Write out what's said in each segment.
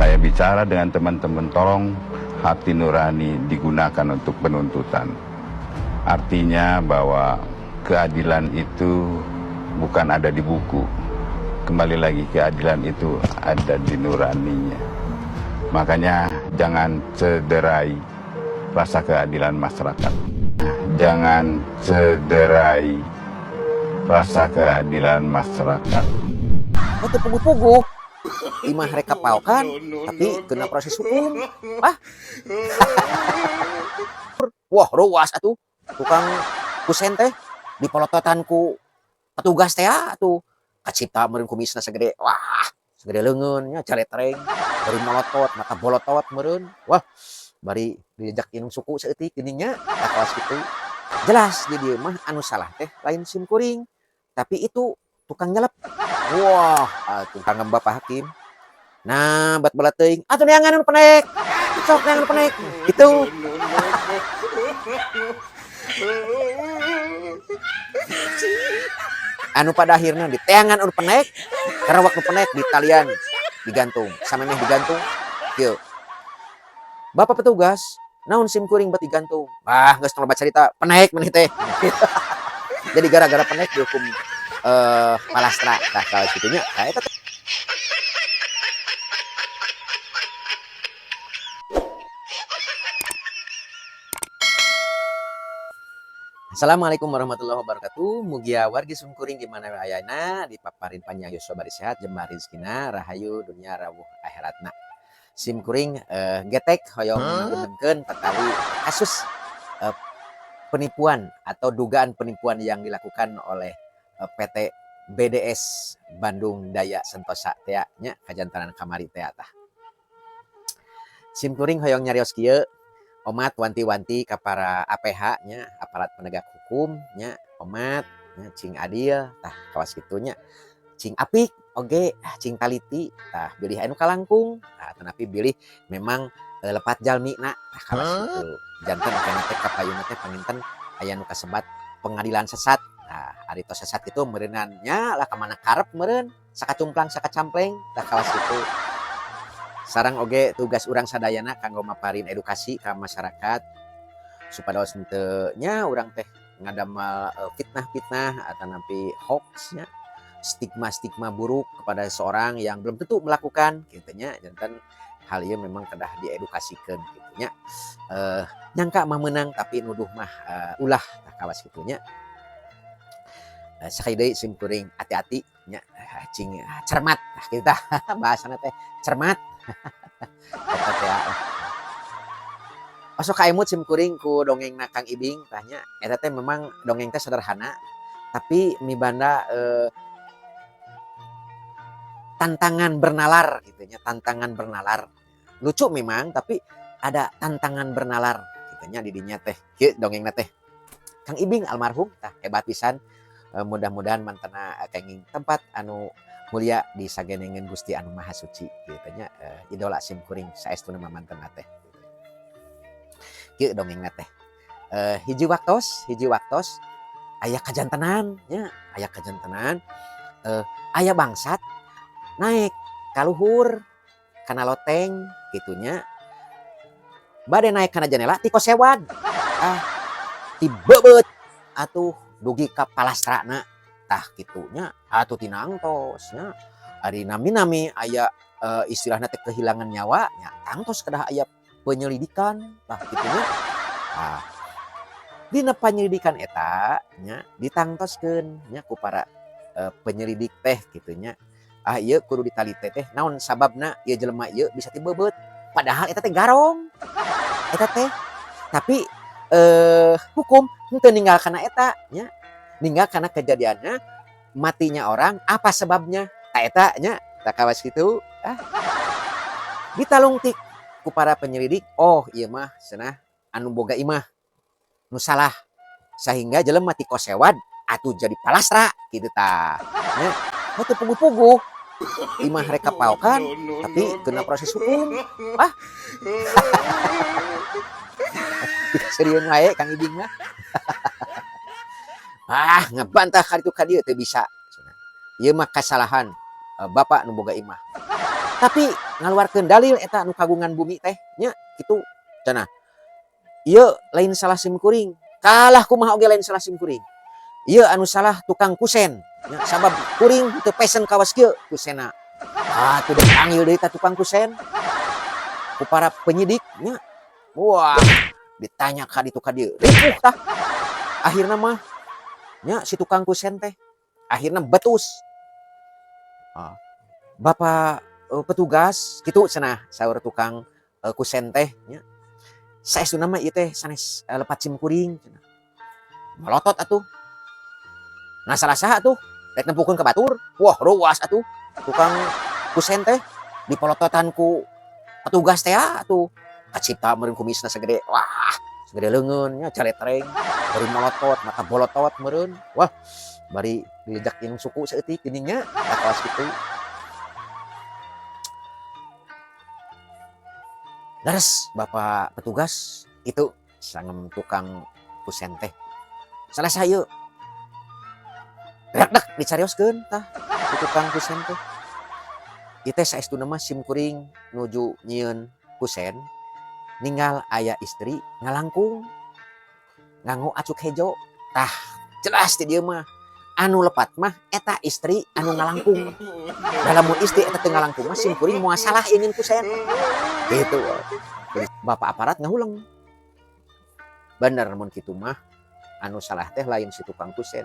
Saya bicara dengan teman-teman, tolong hati nurani digunakan untuk penuntutan. Artinya bahwa keadilan itu bukan ada di buku. Kembali lagi, keadilan itu ada di nuraninya. Makanya jangan cederai rasa keadilan masyarakat. Jangan cederai rasa keadilan masyarakat. Oh, teu puguh-puguh. Imah rek kapaokan, tapi kena proses hukum. Ah. Wah, ruas atuh. Tukang kusen teh dipolototan ku petugas teh atuh. Kacipta meureun kumisna segede, wah, segede leungeun nya, caletreng, bari molotot, mata bolotot meureun. Wah, bari diajak inum suku saeutik geuning nya, tah kawas kitu. Jelas di dieu mah anu salah teh lain sim kuring, tapi itu tukang nyelep. Wah, atuh kanggo Bapak Hakim. Nah, bat bala teuing, atuh neangan nu penek. Sok neangan nu penek. Gitu. Anu pada akhirnya diteangan anu penek, karena waktu penek di talian digantung, samemeh digantung. Kieu. Bapak petugas, naon sim kuring bet digantung? Ah, geus tong loba carita, penek maneh teh. Jadi gara-gara penek dihukum palastra. Tah kalau kitunya, tah eta teh. Assalamualaikum warahmatullahi wabarakatuh. Mugia wargi sumkuring di mana ayana dipaparin panjang yuswa bari sehat jembar rezekina rahayu dunia rawuh akhiratna. Sim kuring getek hoyong ngaguneungkeun patali kasus penipuan atau dugaan penipuan yang dilakukan oleh PT BDS Bandung Daya Sentosa tea nya kajantanan kamari tea tah. Sim kuring hoyong nyarios kieu omat wanti-wanti ka para APH nya, aparat penegak hukum nya, omat nya cing adil tah kawas kitu nya, cing apik oge cing taliti tah bilih anu kalangkung tah tetapi bilih memang lepat jalmina tah kawas kitu. Janten kana teh kapayunna teh panginten aya nu kasebat pengadilan sesat. Tah ari tos sesat kitu meureunan nya lah ka mana karep meureun sakacumplang sakacampleng tah kawas kitu. Sareng oge tugas urang sadayana kanggo maparin edukasi ka masyarakat supados henteu nya urang teh ngadamel fitnah-fitnah atanapi hoax nya, stigma-stigma buruk kepada seorang yang belum tentu melakukan kitu nya. Janten hal ieu memang kedah diedukasikeun kitu nya. Nyangka mah meunang tapi nuduh mah ulah tah kawas kitu nya. Sakali deui sim kuring hati-hati nya, cing cermat tah kitu tah bahasana teh cermat. Eta teh osok kaemut sim kuring ku dongengna Kang Ibing tah nya. Eta teh memang dongeng teh sederhana tapi mibanda tantangan bernalar gitu nya, tantangan bernalar. Lucu memang tapi ada tantangan bernalar gitu nya di dinya teh. Kieu dongengna teh. Kang Ibing almarhum tah hebat pisan. Mudah-mudahan mantena kenging tempat anu mulia di sagenengeun Gusti anu Maha Suci gitu nya. Idola sim kuring saestuna mah mantena teh. Kieu dongengna teh. Hiji waktos aya kajantenan nya, aya kajantenan, aya bangsat naik ka luhur kana loteng kitu nya. Bade naik kana jendela ti kosewad. Ah, tibebeut atuh dugi ka palastrana tah kitu nya, atuh tinangtos nya. Ari nami-nami aya istilahna teh kehilangan nyawa nya, tangtos kedah aya penyelidikan tah kitu nya. Tah, dina penyelidikan eta nya ditangtoskeun nya ku para penyelidik teh kitu nya. Ah, ieu kudu ditalite teh naon sababna ieu jelema ieu bisa tibebeut, padahal eta teh garong eta teh. Tapi hukum henteu ninggal kana eta nya, ninggal kana kejadiannya matinya orang apa sebabnya ta eta nya, tah kawas kitu. Ah, ditalungtik ku para penyelidik, oh ieu mah cenah anu boga imah nu salah sehingga jelema ti kosewad atuh jadi palastra kitu tah nya. Oh, teu puguh-puguh imah rek kapaokan tapi kena proses hukum. Ah. Serius wae Kang Ibing mah. Ah, ngebantah ka ditu ka dieu teu bisa. Ieu mah kasalahan bapak nu boga imah. Tapi ngaluarkeun dalil eta nu kagungan bumi teh nya kitu cenah. Ieu lain salah sim kuring. Kalah kumaha oge lain salah sim kuring. Ieu anu salah tukang kusen nya, sabab kuring teu pesen kawas kieu kusena. Ah, tuh dipanggil deui ka tukang kusen ku para penyidik nya. Wah, ditanya ka ditu ka dieu. Ripuh tah. Akhirna mah nya si tukang kusen teh akhirna betus. Ah, Bapak petugas kitu cenah saur tukang kusen teh nya. Saestuna mah ieu teh sanes lepat sim kuring cenah. Malotot atuh. Nah, salah saha atuh? Rek nempukeun ka batur. Wah, ruas atuh tukang kusen teh dipolototan ku petugas teh atuh. Kacipta meureun kumisna segede, wah, segede leungeun nya, caletreng, bari molotot, mata bolotot meureun. Wah, bari dilejak yang suku saeutik geuning nya, kawas kitu. Leres Bapak petugas itu sangem tukang kusen teh. Salah saya. Rekdek dicarioskeun tah ku tukang kusen teh. Ieu teh saestuna mah sim kuring nuju nyieun kusen, ninggal aya istri ngalangkung nganggo acuk hejo. Tah jelas ti dieu mah anu lepat mah eta istri anu ngalangkung. Da lamun istri eta teu ngalangkung mah sim kuring moal salah ieu nyieun kusen. Gitu. Bapak aparat ngahuleng. Bener mun kitu mah anu salah teh lain si tukang kusen.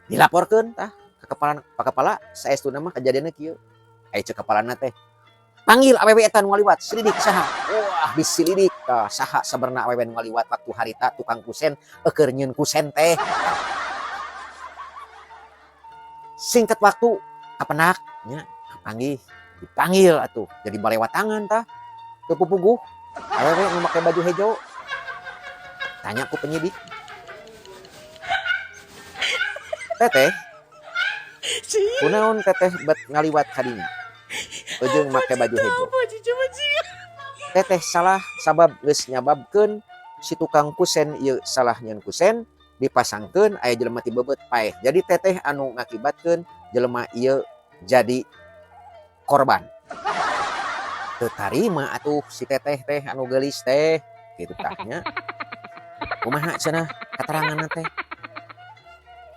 Dilaporkeun tah ke kepala, Pak Kepala, saestuna mah kejadianna kieu. Aya ceuk kepalana teh, panggil awewe eta nu ngaliwat, selidik saha. Wah, diselidik tah saha sabenerna awewe nu ngaliwat waktu harita tukang kusen eueur nyieun kusen teh. Singkat waktu kapenak nya kapanggih, dipanggil atuh jadi balewatangan tah teu pupuguh awewe nu make baju hejo. Tanya ku penyidik, teteh kunaon teteh bet ngaliwat kadinya ujung make baju hejo? Teteh salah sabab geus nyababkeun si tukang kusen ieu salah nyeun kusen, dipasangkeun aya jelema ti bebeut paeh. Jadi teteh anu ngakibatkeun jelema ieu jadi korban. Teu tarima atuh si teteh teh anu geulis teh kitu tah nya. Kumaha cenah kateranganna teh?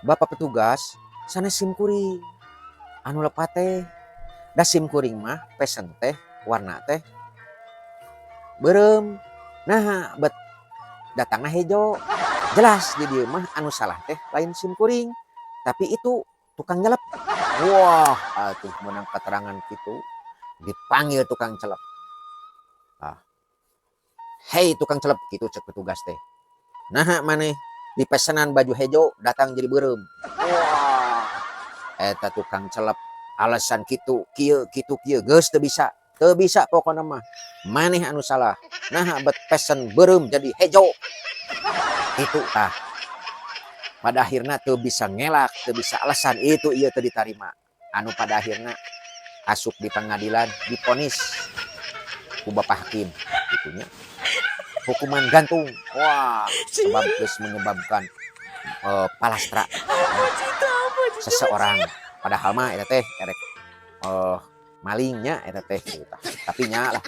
Bapak petugas sanes sim kuring anu lepat teh. Da sim kuring mah pesen teh warna teh beureum. Nah, bet datangna hejo. Jelas di dieu mah anu salah teh lain sim kuring, tapi itu tukang nyelep. Wah, atuh menang keterangan kitu dipanggil tukang celep. Ah. Hei tukang celep kitu cek petugas teh. Naha maneh dipesenan baju hejo datang jadi beureum. Wah, eta tukang celep alasan kitu kieu kitu kieu geus teu bisa pokona mah. Maneh anu salah. Naha bet pesen beureum jadi hejo. Itu tah. Pada akhirna teu bisa ngelak, teu bisa alasan itu ieu teu ditarima. Anu pada akhirna asup di pengadilan diponis ku Bapak Hakim gitunya. Hukuman gantung. Wah, sebab geus menyebabkan palastra seseorang. Padahal mah eta teh erek malingnya eta teh gitu tah. Tapi nya lah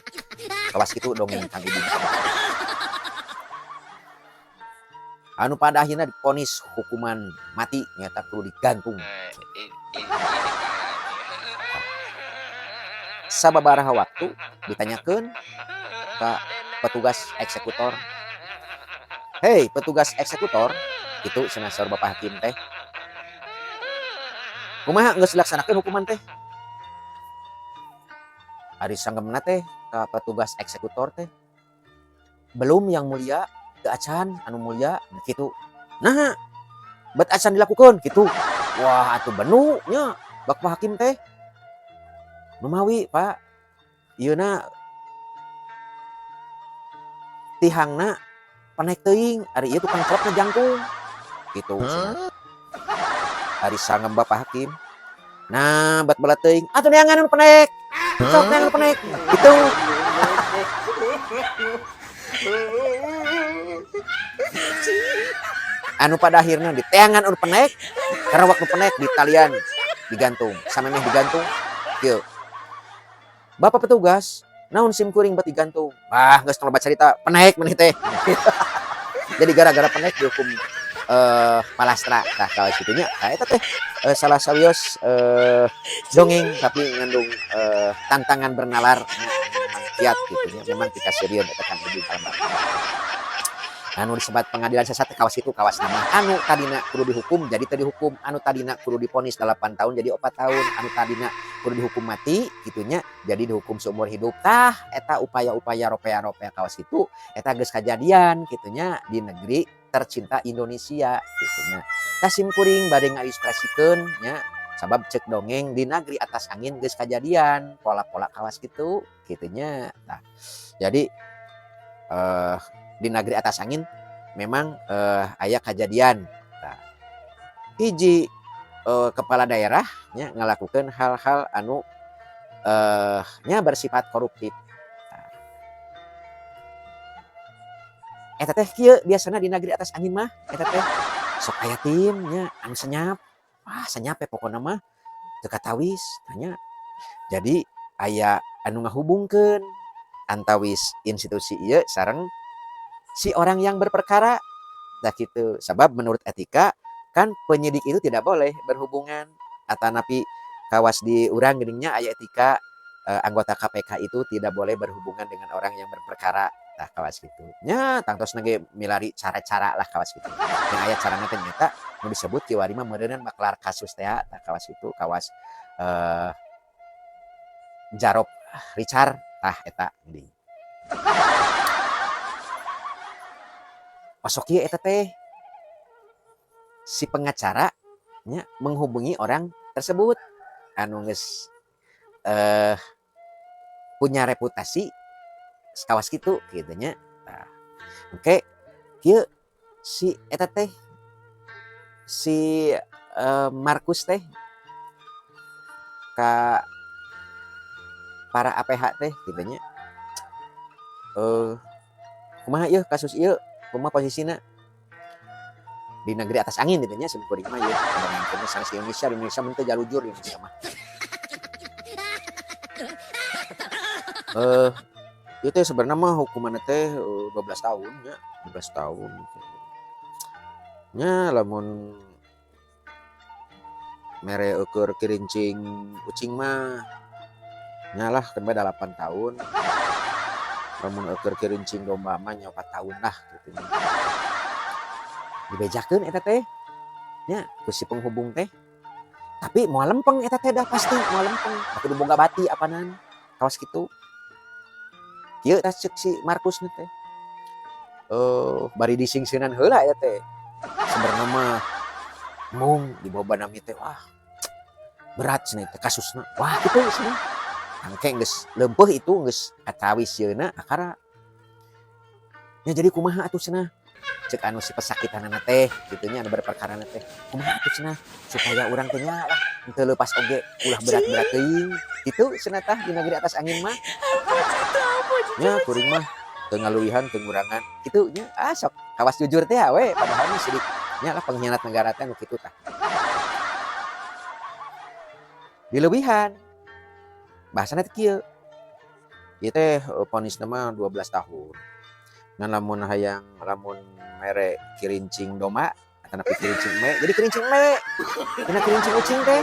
kawas kitu dongeng Kang Ibing. Anu pada akhirnya diponis hukuman mati nyata perlu digantung. Sababaraha waktu ditanyakeun ka petugas eksekutor. Hei petugas eksekutor, itu cenah saur Bapak Hakim teh. Kumaha geus dilaksanakeun hukuman teh? Ari sanggemna teh ka petugas eksekutor teh. Belum yang mulia, teu acan anu mulia kitu. Naha bet acan dilakukeun kitu. Wah, atuh benu nya Bapak Hakim teh. Numawi Pak, ieuna tihangna penek teuing, ari ieu tukang celepna jangkung. Kitu cenah. Ari sangem Bapak Hakim. Nah, bet belat teuing, atuh neangan nu penek. Sok neangan nu penek. Kitu. Anu pada akhirnya diteangan anu penek, karena waktu penek di talian digantung, samemeh digantung kieu. "Bapak petugas, naon sim kuring bet digantung?" Ah, geus loba cerita, penaik maneh teh. Jadi gara-gara penaik dihukum palastra. Tah, kawas kitu nya. Tah, eta teh salah sawios dongeng tapi ngandung tantangan bernalar nya, memang kiat gitu nya, memang pikasieurieun eta kan ujung kalembak. Anu disebat pengadilan sesat teh kawas kitu kawas nama. Anu tadina kudu dihukum jadi teu dihukum, anu tadina kudu divonis 8 tahun jadi 4 tahun, anu tadina kudu dihukum mati kitu nya jadi dihukum seumur hidup. Tah, eta upaya-upaya ropea-ropea kawas kitu eta geus kajadian kitu nya di negeri tercinta Indonesia kitu nya. Tah, sim kuring bade ngailustrasikeun nya, sabab cek dongeng di negeri atas angin geus kajadian pola-pola kawas kitu kitu nya. Tah, jadi di negeri atas angin memang aya kajadian. Tah, hiji kepala daerah nya ngalakukeun hal-hal anu nya bersifat koruptif. Tah. Eta teh kieu biasana di negeri atas angin mah, eta teh sok aya tim nya anu senyap. Ah, senyap we pokona mah teu katawis nya. Jadi aya anu ngahubungkeun antawis institusi ieu sareng si orang yang berperkara. Tah, kitu. Sabab menurut etika kan penyidik itu tidak boleh berhubungan, atanapi kawas di urang geuning nya aya etika anggota KPK itu tidak boleh berhubungan dengan orang yang berperkara. Tah, kawas kitu. Nya tangtosna ge milari cara-cara lah kawas kitu. Nya aya carana teh nyaeta nu disebut kiwari mah meureunan maklar kasus teh. Tah, kawas kitu, kawas Jarop Richard, tah eta geuning. Osok ieu eta teh si pengacara nya menghubungi orang tersebut anu geus punya reputasi kawas kitu kitu nya. Tah, engke kieu si eta teh si Markus teh ka para APH teh kitu nya. Kumaha ieu kasus ieu, kumaha posisina di negeri atas angin gitu nya? Sim kuring mah ieu dongengkeun sanes di Indonesia, di Indonesia mah teu jalujur di Indonesia mah. Ieu teh sebenarnya mah hukumanna teh 12 tahun nya, 12 tahun. Nya lamun mere ukur kirincing ucing mah nya lah keun bae 8 tahun. Lamun ukur kirincing domba mah nya 4 tahun lah gitu. Dibejakeun eta teh nya ku si penghubung teh. Tapi moal lempeng eta teh, dah pasti moal lempeng. Da kudu boga bati apanan kawas kitu. Kieu tah ceuk si Markus teh. Bari disingsieunan heula eta teh. Sebenarnya mah mung dibawa nami teh, wah berat cenah teh kasusna. Wah, kitu cenah. Engke geus leumpeuh itu geus katawis sieuna akara. Nya jadi kumaha atuh cenah? Ceuk anu si pesakitanana teh kitu nya, anu berperkarana teh. Kumaha atuh cenah supaya urang teh nya lah henteu leupas oge ulah berat-berat teuing. Kitu cenah tah di negeri atas angin mah. Nya kuring mah teu ngaluwihan teu ngurangan kitu nya. Ah, sok kawas jujur teh we, padahal mah sidik nya lah pengkhianat negara teh nu kitu tah. Dileuwihan. Bahasana teh kieu. Ieu teh vonisna mah 12 tahun. Ngan lamun hayang, lamun mere kirincing domba atanapi kirincing me, jadi kirincing me. Dina kirincing ucing teh.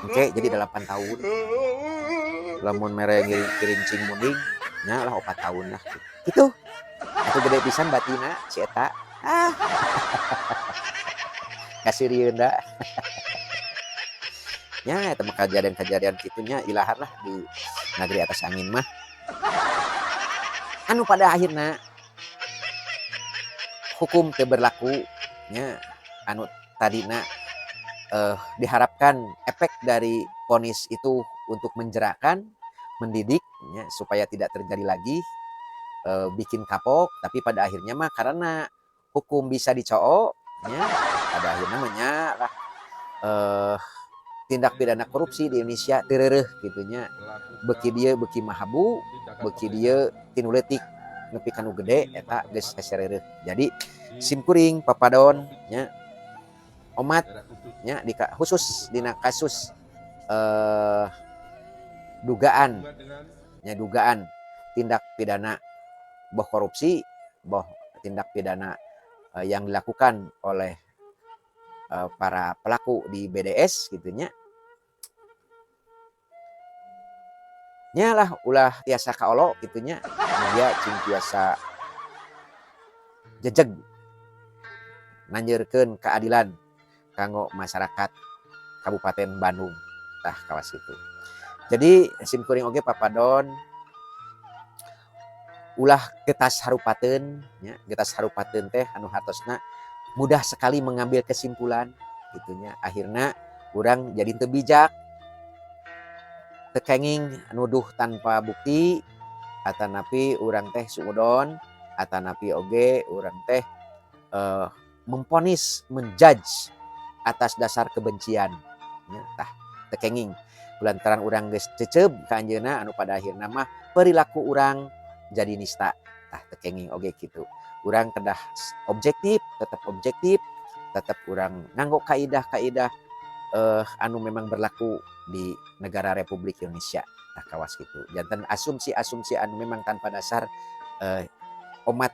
Engke jadi 8 tahun. Lamun mere kirincing munding nya lah 4 tahun lah. Kitu. Atuh gede pisan batina si eta. Ah. Kasirieun da. Nya eta mah kajadian-kajadian kitu nya ilahar lah di negeri atas angin mah. Anu pada akhirna hukum teu berlaku nya, anu tadina diharapkan efek dari vonis itu untuk menjerakan, mendidik nya supaya tidak terjadi lagi, bikin kapok, tapi pada akhirnya mah karena hukum bisa dicoo nya, pada akhirnya mah nya lah tindak pidana korupsi di Indonesia teu reureuh kitu nya. Beuki dieu beuki mahabu, beuki dieu tinu leutik nepi ka nu gede eta geus hese reureuh. Jadi sim kuring papadon nya omat nya di khusus dina kasus Dugaan nya, dugaan tindak pidana, boh korupsi, boh tindak pidana yang dilakukan oleh para pelaku di BDS gitu nya. Nya lah, ulah tiasa kaolo gitu nya, mugia cing tiasa jejeg nanjeurkeun keadilan kanggo masyarakat Kabupaten Bandung. Tah, kawas kitu. Jadi sim kuring oge papadon ulah getas harupateun nya. Getas harupateun teh anu hartosna mudah sekali mengambil kesimpulan gitu nya. Akhirna urang jadi teu bijak, teu kenging nuduh tanpa bukti, atanapi urang teh suudon, atanapi oge urang teh memvonis, menjudge atas dasar kebencian nya. Tah, teu kenging lantaran urang geus ceceb ka anjeunna, anu pada akhirna mah perilaku urang jadi nista. Tah, teu kenging oge kitu. Urang kedah objektif, tetap objektif, tetap urang nganggo kaidah-kaidah anu memang berlaku di negara Republik Indonesia. Tah, kawas kitu. Janten asumsi-asumsi anu memang tanpa dasar omat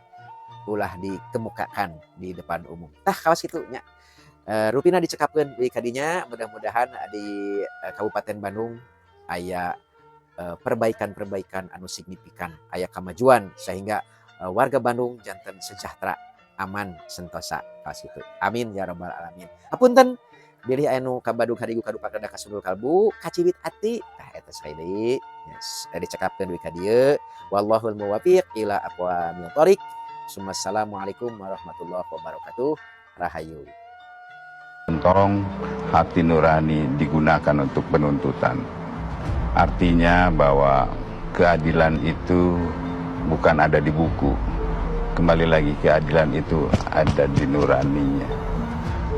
ulah dikemukakan di depan umum. Tah, kawas kitu nya. Rupina dicekapkeun di kadinya. Mudah-mudahan di Kabupaten Bandung aya perbaikan-perbaikan anu signifikan, aya kemajuan, sehingga warga Bandung janten sejahtera, aman, sentosa, kawas kitu. Amin ya rabbal alamin. Hapunten bilih aya nu kabadug harigu, kadupa, kada kasundul kalbu, kaciwit ati. Tah, eta sakali deui dicekapkeun dugi ka dieu. Wallahul muwaffiq ila aqwamit thoriq. Assalamualaikum warahmatullahi wabarakatuh. Rahayu. Tolong hati nurani digunakan untuk penuntutan. Artinya bahwa keadilan itu bukan ada di buku. Kembali lagi, keadilan itu ada di nuraninya.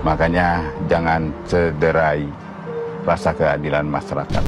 Makanya jangan cederai rasa keadilan masyarakat.